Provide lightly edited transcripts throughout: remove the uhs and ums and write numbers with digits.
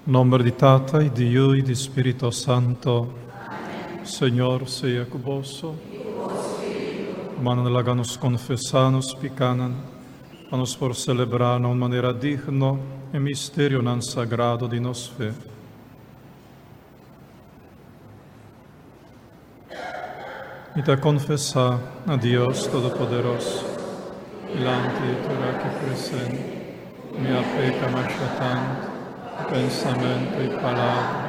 Nomber di Tata y di Yu y di Spirito Santo. Señor sea cu boso. Rumannan laga nos confesa nos picanan, pa nos por celebra na un manera digno e misterionan sagrado di nos fe. Mi ta konfesá na Dios Todopoderoso, dilanti di tur aki presente, ku mi a peka masha tantu ku pensamentu i palabra,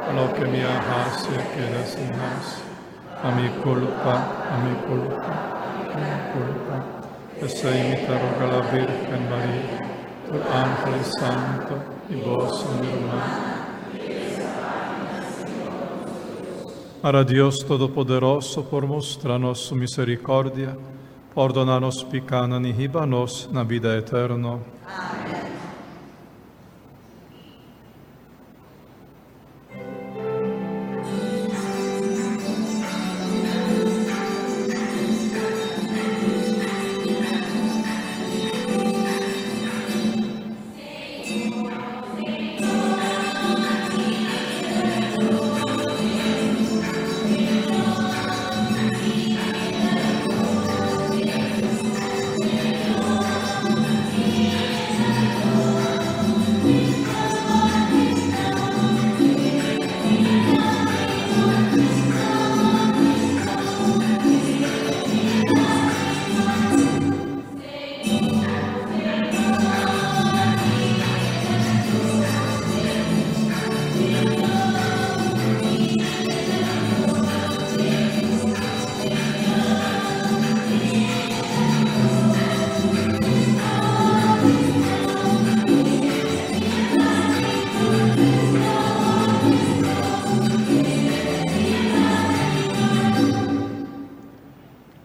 pa loke mi a hasi a keda sin hasi, pa mi kulpa, pa mi kulpa, pa mi kulpa. P'esei mi ta roga la Bírgen Maria, tur ángel i santu, i boso, mi rumannan. Para Dios Todopoderoso por mustra nos su misericordia, pordona nos picanan y hiba nos na bida eterno.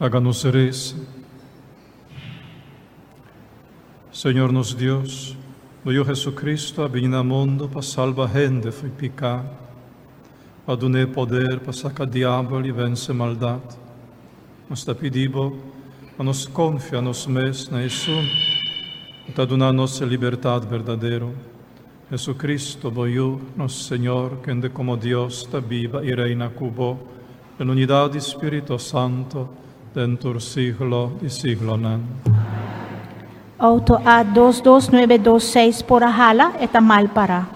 Laga nos resa. Señor nos Dios, bo Yu Jesucristo a bini na mundo pa salba hende fo'i piká, pa dun'é poder pa saka diabel i vense maldat. Nos ta pidi bo pa nos konfia nos mes na esun ku ta duna nos e libertat berdadero, Jesucristo, bo Yu, nos Señor, kende komo Dios ta biba i reina ku bo den unidat di Spirito Santo, den tur siglo di siglonan. Auto A 22926 por a hala, e ta mal para.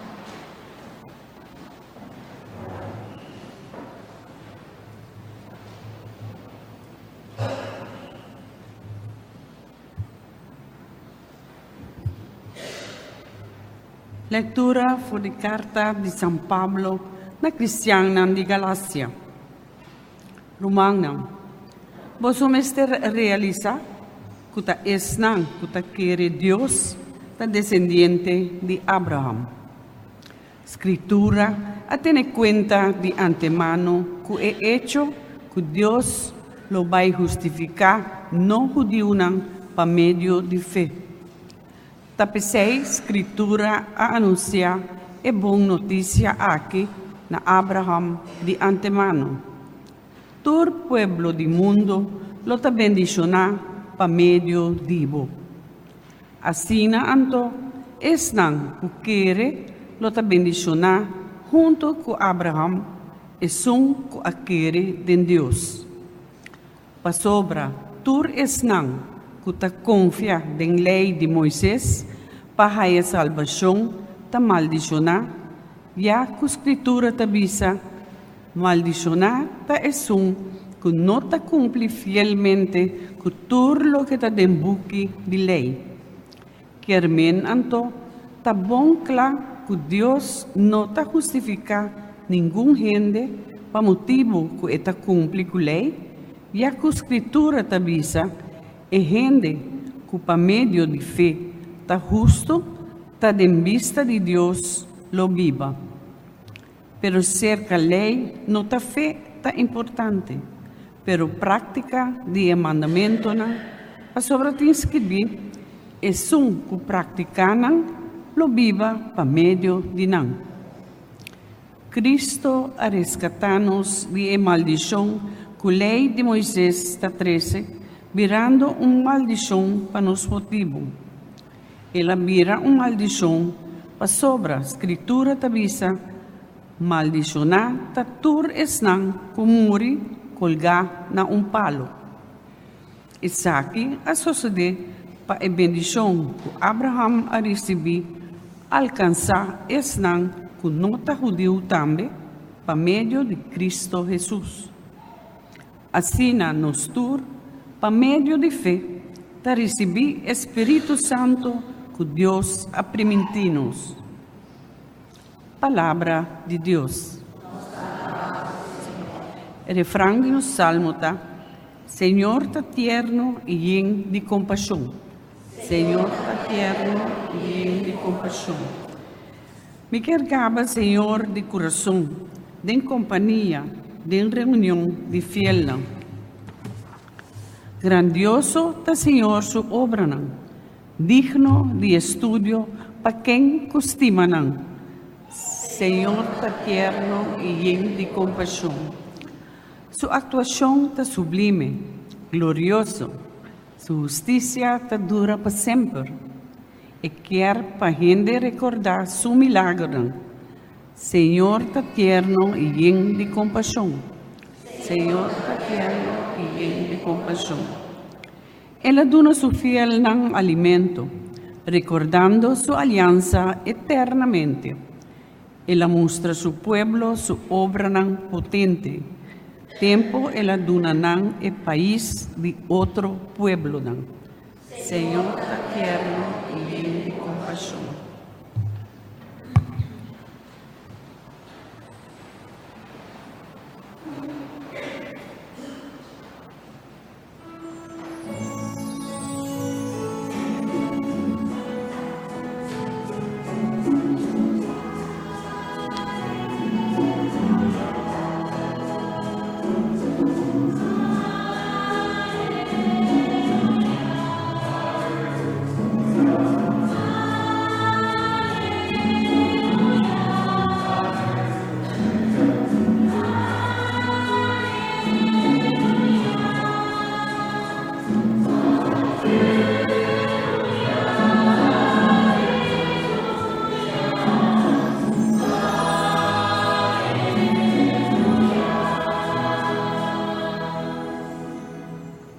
Lectura for di carta di San Pablo na cristiannan di Galacia. Rumannan, boso mester realisa cu ta esnan cu ta kere Dios ta descendiente di Abraham. Scritura a tene cuenta di antemano cu e echo cu Dios lo bay hustifica no-hudiunan pa medio di fe. Ta p'esei Scritura a anuncia e bon noticia aki na Abraham di antemano, Tur pueblo di mundo lo ta bendiciona pa medio di bo. Asina anto, esnan ku kere lo ta bendishoná huntu ku Abraham, esun ku a kere den Dios. Pasobra tur esnan ku ta konfia den Lei di Moises pa haya salbashon ta maldishoná, ya ku Skritura ta bisa, Maldishoná ta esun ku no ta kumpli fielmente ku tur loke ta den buki di Lei. Kier men anto, ta bon kla ku Dios no ta hustifiká ningun hende pa motibu ku e ta kumpli ku Lei, ya ku Skritura ta bisa, E hende ku pa medio di fe ta hustu ta den bista di Dios lo biba. Pero serka lei no ta fe ta importante, pero práktika di e mandamentonan, pasobra tin skibí, Esun ku praktiká nan lo biba pa medio di nan. Kristo a reskatá nos di e maldishon ku Lei di Moises ta trese, birando un maldishon pa nos motibu. El a bira un maldishon. Pasobra Skritura ta bisa, Maldishoná ta tur esnan ku muri kolgá na un palu. Esaki a sosodé pa e bendishon ku Abraham a risibí alkansá esnan ku no ta hudiu tambe pa medio di Kristu Hesus. Asina nos tur, pa medio di fe, ta risibí e spiritu santu ku Dios a primintí nos. Palabra di Dios. E refran di nos salmo ta, Señor ta tierno i yen di kompashon. Señor ta tierno i yen di kompashon. Mi kier gaba Señor di kurason, den kompania, den reunion di fielnan. Grandioso ta Señor su obranan, digno di estudio pa ken ku stima nan. Señor ta tierno i yen di kompashon. Su aktuashon ta sublime, glorioso, su hustisia ta dura pa semper. E kier pa hende rekordá su milagernan. Señor ta tierno i yen di kompashon. Señor ta tierno i yen di kompashon. El a duna su fielnan alimento, rekordando su aliansa eternamente. El a mustra su pueblo su obranan potente, tempu el a duna nan e pais di otro pueblonan. Señor ta tierno i yen di kompashon.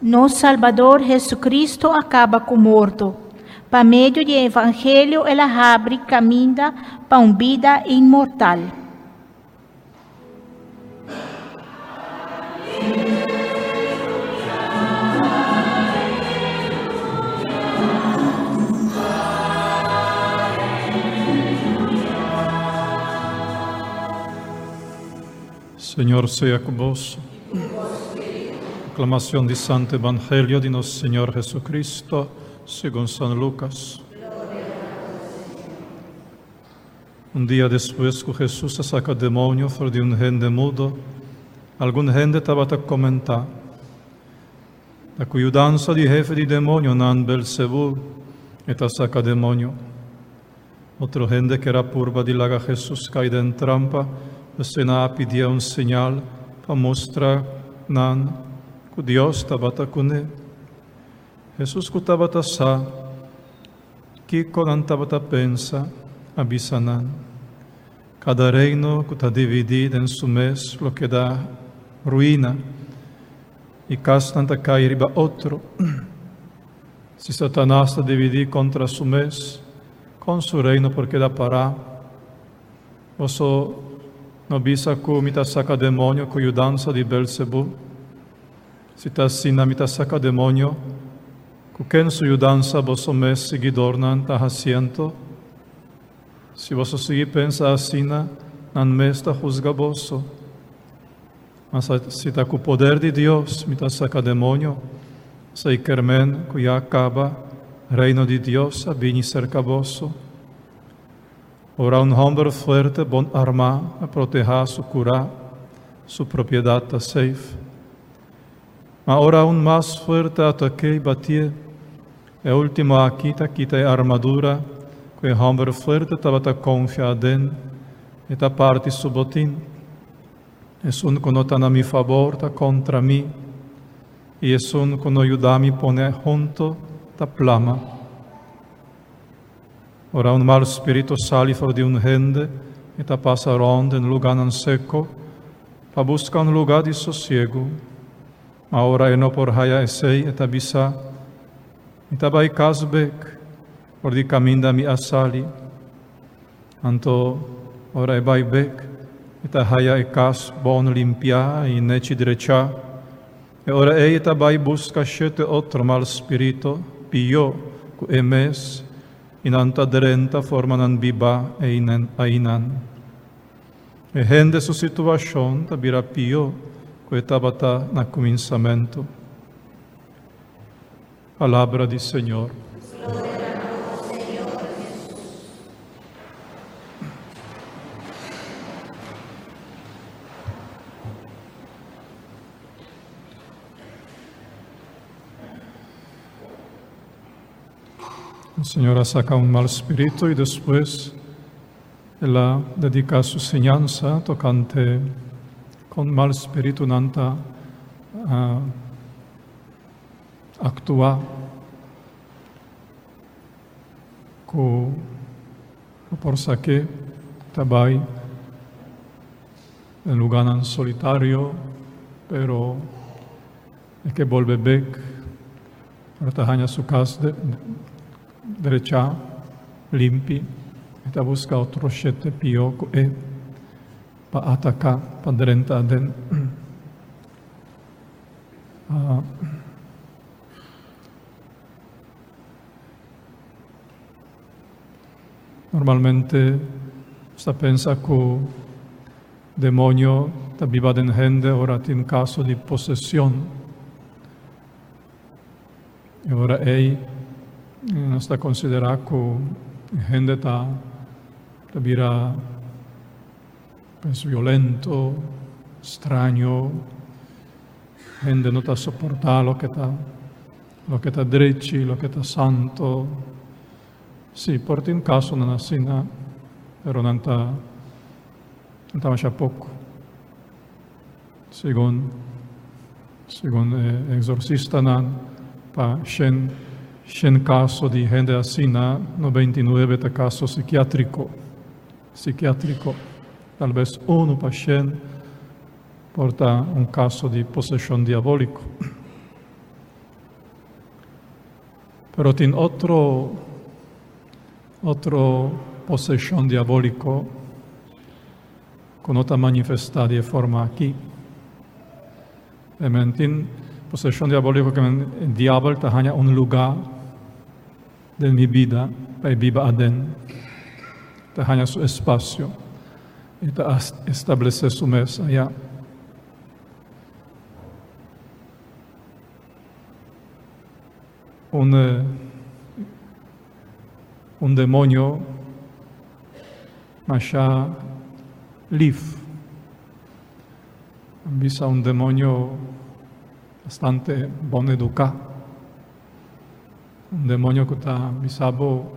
Nos Salbador Jesucristo a kaba ku morto. Pa medio di Evangelio el a habri kaminda pa un bida inmortal. Señor sea ku boso. Proclamación di Santo Evangelio di nos Señor Jesucristo, segun San Lucas. Un dia despues ku Hesus a saka demonio for di un hende mudo, algun hende tabata komentá, Ta ku yudansa di hefe di demonionan Belzebul e ta saka demonio. Otro hende ker a purba di laga Hesus kai den trampa, p'esei nan a pidié un señal pa mustra nan ku Dios tabata kuné. Hesus ku tabata sa kiko nan tabata pensa, a bisa nan, Kada reino ku ta dividí den su mes lo keda ruina, i kasnan ta kai riba otro. Si Satanas ta dividí kontra su mes, kon su reino por keda pará? Boso no bisa ku mi ta saka demonio ku yudansa di Belzebú? Si ta asina mi ta saka demonio, ku ken su yudansa boso mes siguidornan ta hasiento? Si boso sigui pensa asina, nan mes ta husga boso. Ma si ta ku poder di Dios mi ta saka demonio, esei ker men ku ya kaba Reino di Dios a bini serka boso. Ora un hòmber fuerte bon armá a protehá su kurá, su propiedat ta seif. Ma ora un mas fuerte atak'é i batié, e último aki ta kita e armadura ku e hòmber fuerte tabata konfia aden i ta parti su botin. Esun ku no ta na mi fabor ta kontra mi, i esun ku no yuda mi pone huntu ta plama. Ora un mal spirito sali for di un hende, e ta pasa rond den lugánan seko pa buska un lugá di sosiegu. Ma ora e no por haya esei, e ta bisa, Mi ta bai kas bek, for di kaminda mi a sali. Anto, ora e bai bek, e ta haya e kas bon limpiá i nechi drechá. E ora ei e ta bai buska shete otro mal spirito pió ku e mes, i nan ta drenta forma nan bibá einan. E hende su situashon ta bira pió ku e tabata na kuminsamentu. Palabra di Señor. El Señor a saca un mal spirito y despues el a dedica su señansa tocante con mal spiritunan ta actua cu por saque ta bay den luganan solitario pero e ke bolbe bek ora ta haña su kas drechá limpi e ta buska otro shete pió ku e pa ataká pa drenta aden. Normalmente nos ta pensa ku demonio ta biba den hende ora tin kaso di posesion. E ora ei nos ta konsiderá ku hende ta ta bira pues violento, straño, hende no ta soportá loke ta loke ta drechi, loke ta santo. Sí, por tin kasonan asina, pero nan ta nan ta masha poko. Segun segun e exorsistanan, pa shen shen kaso di hende asina, 99 ta kaso sikiatriko, sikiatriko. Tal bes unu pa shen por ta un kaso di poseshon diaboliko. Pero tin otro otro poseshon diabóliko ku no ta manifestá di e forma aki. Men tin poseshon diabóliko ke men e diabel ta haña un lugá den mi bida pa e biba aden. Ta haña su espasio i ta establesé su mes ayá. Un, un demonio masha lif. Bisa un demonio bastante bon eduká. Un demonio ku ta bisa bo,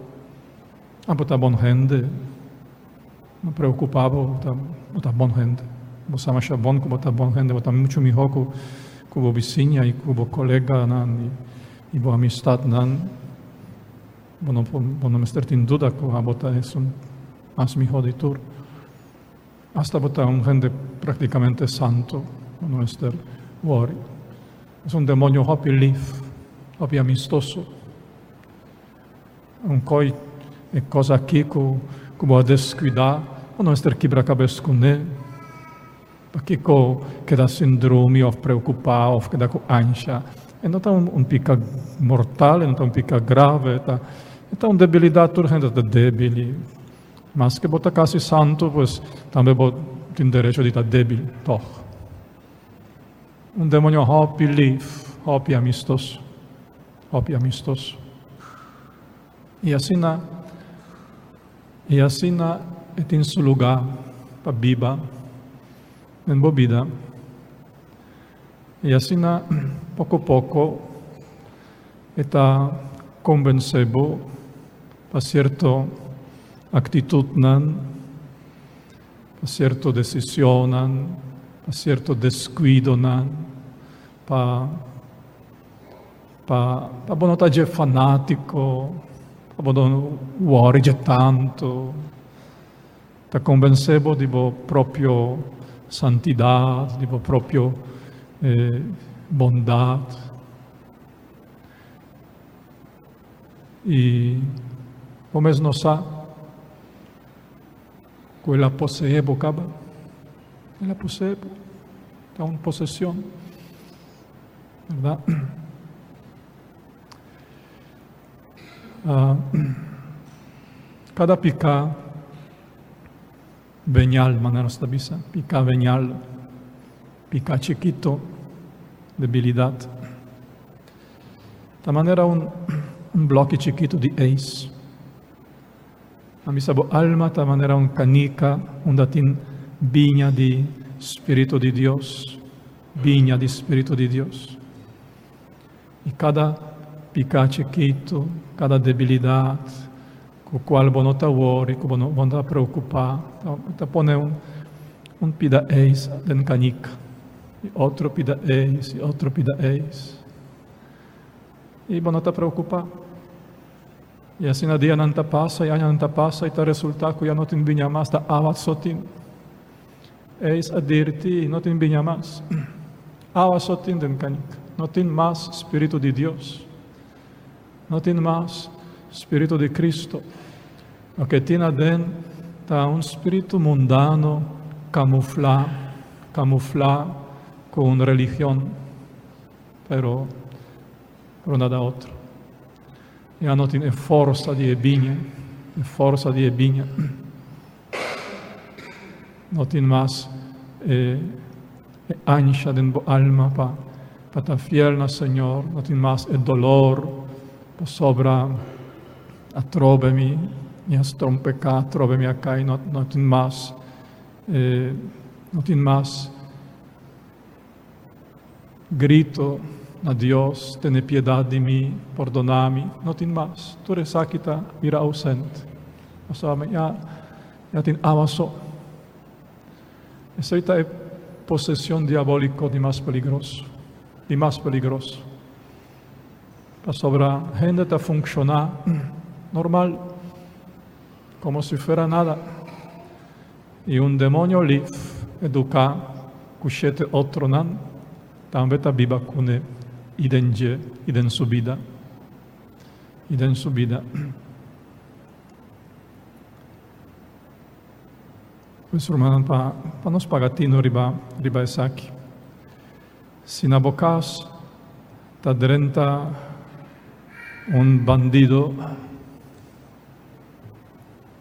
abo ta bon hende, no preokupá bo, bo ta bon hende. Bo sa masha bon ku bo ta bon hende, bo ta muchu mihó ku ku bo bisiña i ku bo koleganan i bo amistatnan. Bo no por, bo no mester tin duda ku abo ta esun mas mihó di tur. Asta bo ta un hende praktikamente santu, bo no mester wòri. Es un demonio hopi lif, hopi amistoso. Un koi e kos aki ku ku bo a deskuidá, bo no mester kibra kabes kuné. Pakiko keda sin drumi òf preokupá òf keda ku ansha? E no ta un pika mortal, e no ta un pika grave, e ta e ta un debilidat, tur hende ta débil i maske bo ta kasi santu, pues tambe bo tin derecho di ta débil tòg. Un demonio hopi lif, hopi amistoso, hopi amistoso. I asina, i asina e tin su lugá pa biba den bo bida. I asina poko poko e ta konbensé bo pa sierto aktitutnan, pa sierto desicionnan, pa sierto descuidonan, pa pa pa bo no ta dje fanatico. Pa bo no wòri dje tantu. Ta konbensé bo di bo propio santidat, di bo propio bondat. I bo mes no sa ku el a poseé bo kaba. El a poseé bo. Ta un posesion. Bèrdat? Kada piká venial, manera nos ta bisa, piká venial, piká chikito, debilidat, ta manera un blòki chikitu di eis. A bisa bo alma ta manera un kanika unda tin biña di Spiritu di Dios, biña di Spiritu di Dios. I kada piká chikitu, kada debilidat ku kual bo no ta wòri, ku bo no bo no ta preokupá, ta pone un un pida eis den kanika, i otro pida eis, i otro pida eis. I bo no ta preokupá. I asina dianan ta pasa i añanan ta pasa i ta resultá ku ya no tin biña mas, ta awa so tin. Eis a dirti, no tin biña mas. Awa so tin den kanika. No tin mas Spiritu di Dios. No tin mas Spiritu di Cristo. Loke tin aden ta un spiritu mundano kamuflá, kamuflá ku un religion, pero pero nada otro. Ya no tin e forsa di e biña, e forsa di e biña. No tin mas e e ansha den bo alma pa pa ta fiel na Señor, no tin mas e dolor pasobra atrobe mi mi a strompeká, atrobe mi a kai, no no tin mas e no tin mas grito na Dios, tene piedat di mi, pordoná mi, no tin mas. Tur esaki ta bira ausente. Pasobra ya ya tin awa so. Esei ta e posesion diabóliko di mas peligroso, di mas peligroso. Pasobra hende ta funkshoná normal, komo si fuera nada. I un demonio lif, eduká ku shete otronan, tambe ta biba kuné i den dje i den su bida, i den su bida. Pues rumannan, pa pa nos paga tino riba riba esaki. Si na bo kas ta drenta un bandido,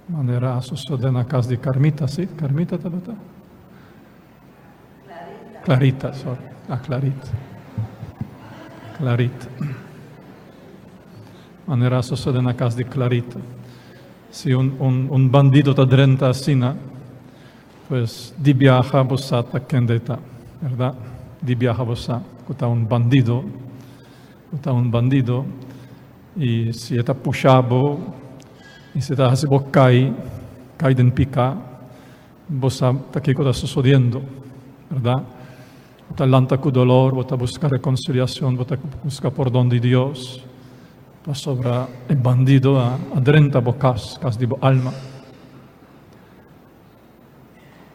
Manera a sosode na cas di Carmita, si? Carmita tabata? Clarita. Clarita, sorry. Ah, Clarita. Clarita. Manera a sosode na cas di Clarita. Si un, un, un bandido ta drenta asina, pues di biaha bo sa ta kende ta, verdad? Di biaha bo sa ku ta un bandido, ku ta un bandido. I si e ta pusha bo, i si e ta hasi bo kai, kai den piká, bo sa ta kiko ta sosodiendo, bèrdat? Bo ta lanta ku dolor, bo ta buska rekonsiliashon, bo ta buska pordon di Dios, pasobra e bandido a drenta bo kas, kas di bo alma.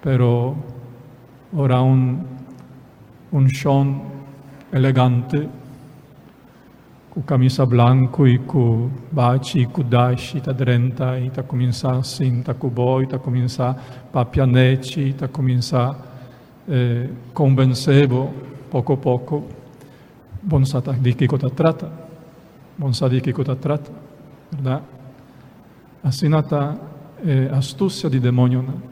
Pero ora un un shon elegante ku kamisa blanku i ku bachi i ku dashi ta drenta i ta kuminsá sinta ku bo i ta kuminsá papia nechi i ta kuminsá konvensé bo poko poko, bo no sa ta di kiko ta trata, bo no sa di kiko ta trata, bèrdat? Asina ta e astusia di demonionan.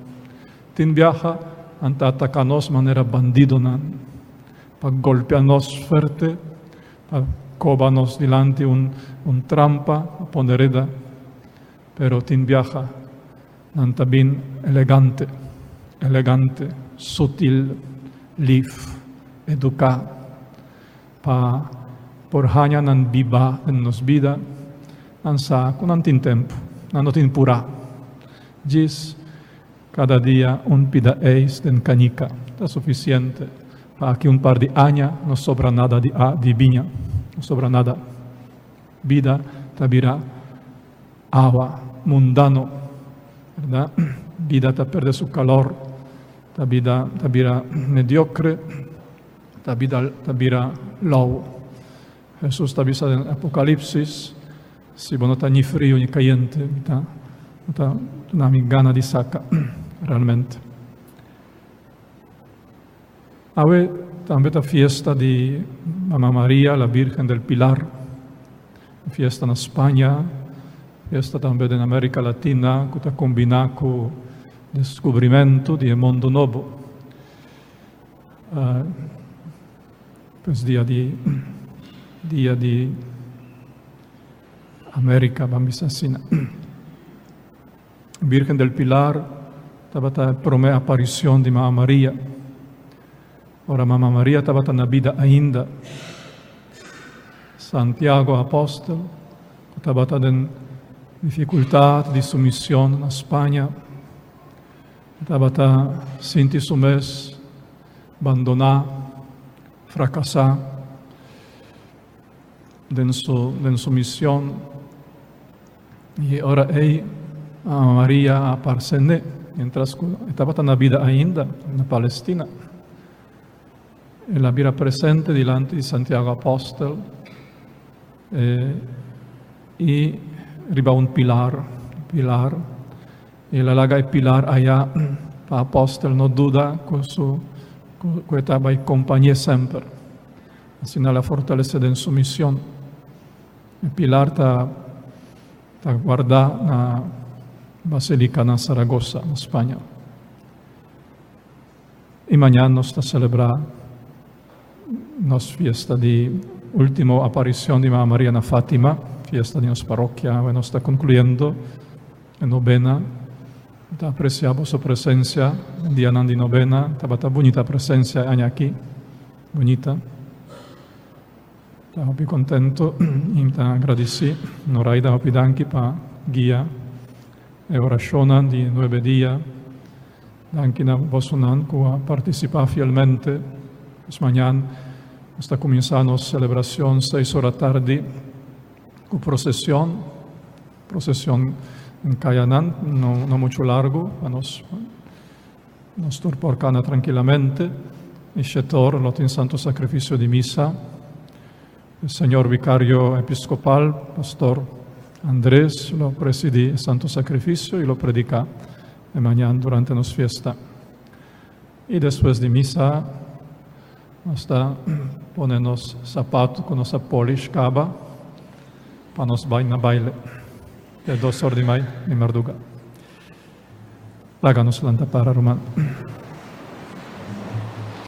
Tin biaha nan ta ataká nos manera bandidonan, pa golpea nos fuerte, pa koba nos dilanti un un trampa, pa pone reda. Pero tin biaha nan ta bin elegante, elegante, sutil, lif, eduká, Pa por haña nan biba den nos bida, nan sa ku nan tin tempu, nan no tin purá. Djis kada dia un pida eis den kanika ta sufisiente pa aki un par di aña no sobra nada di di biña, no sobra nada. Bida ta bira. awa mundano, berdad? Bida ta perde su calor, ta bida ta bira mediocre, ta bida ta bira lauw. Jesus ta bisa den Apocalipsis, si bo no ta ni frio ni cayente, mi ta no ta duna mi gana di saca realmente. Awe tambe ta fiesta di Mama Maria, la Virgen del Pilar. Fiesta na Spaña, fiesta tambe den America Latina cu ta combina cu descubrimento di e Mundo Nobo. Pues dia di dia di America, ban bisa asina. Virgen del Pilar tabata e prome aparicion di Mama Maria. Ora Mama Maria tabata na bida ainda, Santiago Apostel, cu tabata den dificultad di su mision na Spaña, tabata sinti su mes bandona, fracasa den su den su mision. I ora ei Maria a aparsé n'e, miéntras ku e tabata na bida ainda na Palestina. El a bira presente dilanti di Santiago Apòstel i riba un pilar, pilar. El a laga e pilar aya pa apòstel no duda ku su ku e ta bai kompañ'é semper. Asina el a fortalesé den su mision. E pilar ta ta guardá na Basilica na Saragossa, na Spaña. I mañan nos ta selebrá nos fiesta di último aparicion di Mama Maria na Fátima, fiesta di nos parokia. Awe nos ta concluyendo e novena. Ta apreciá boso presencia den dianan di novena. Tabata bunita presencia e aña aki, bunita. Ta hopi contento y ta agradeci Noraida hopi danki pa guia e oracionnan di nuebe dia. Danki na bosonan cu a participa fielmente. Nos mañan nos ta cuminsa nos celebracion seis ora tardi cu procesion, procesion den cayanan no no mucho largo pa nos Nos tur por cana tranquilamente y shetor lo tin Santo Sacrificio di Misa. E Señor Vicario Episcopal, Pastor Andres, lo presidi e Santo Sacrificio y lo predica e mañan durante nos fiesta. Y despues di misa nos ta pone nos zapato cu nos a polish caba pa nos bay na baile te dos or di mai di marduga. Laga nos lanta para, ruman.